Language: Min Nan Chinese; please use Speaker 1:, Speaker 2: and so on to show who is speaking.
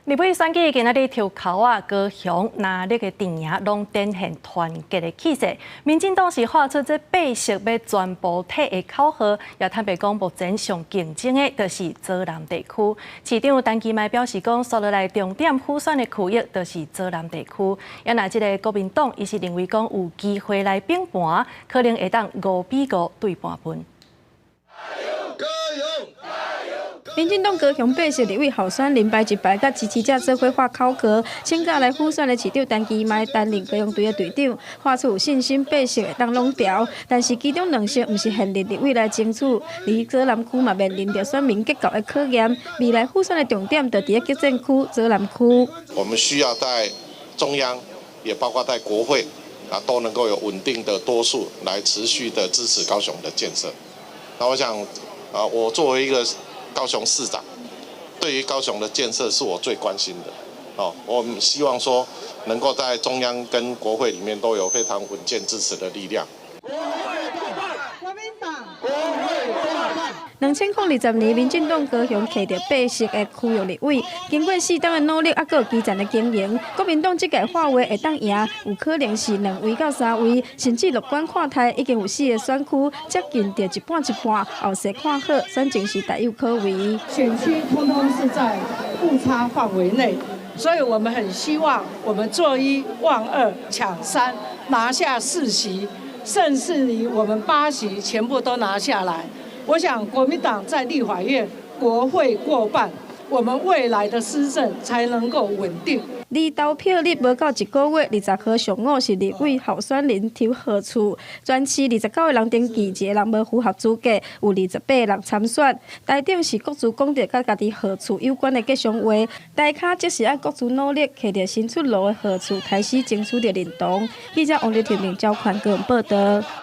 Speaker 1: 立委選舉今仔日抽籤仔，高雄、林立的陣營攏展現團結的氣勢。民進黨是喊出這八席欲全部退的口號，也坦白講，目前上競爭的就是左南地區。市長陳其邁表示講，紲落來重點輔選的區域就是左南地區。也若這个國民黨，伊是認為講有機會來反盤，可能會當5比5對盤分。
Speaker 2: 民進黨高雄八席立委候選人排一排，佮支持者做伙喊口號，請假來輔選的市長陳其邁擔任高雄隊的隊長，喊出有信心八席會當攏牢，但是其中兩席毋是現任立委來爭取，而左南區嘛面臨著選民結構的考驗，未來輔選的重點就佇咧激戰區左南區。
Speaker 3: 我們需要在中央，也包括在國會啊，都能夠有穩定的多數來持續的支持高雄的建設。那我想啊，我作為一個高雄市長，對於高雄的建設是我最關心的。哦，我們希望說能夠在中央跟國會裡面都有非常穩健支持的力量。
Speaker 4: 國民黨，國會過半。
Speaker 2: 2020年，民進黨高雄摕著八席的區域立委，經過4冬的努力，猶閣有基層的經營，國民黨這屆喊話會當贏，有可能是兩位到三位，甚至樂觀看待，已經有四個選區接近著一半一半，後勢看好，選情是大有可為。
Speaker 4: 選區通通是在誤差範圍內，所以我們很希望我們做一望二搶三，拿下四席，甚至於我們八席全部都拿下來。我想國民黨在立法院、國會過半，我們未來的施政才能夠穩定。
Speaker 2: 離投票日無夠一個月，20號上午是立委候選人抽號次，全市29個人登記，一個人無符合資格，有28人參選。台頂是各自講著佮家己號次有關的吉祥話，台跤則是愛各自努力，摕著新出爐的號次，開始爭取著認同。記者王立庭、林昭寬個人報道。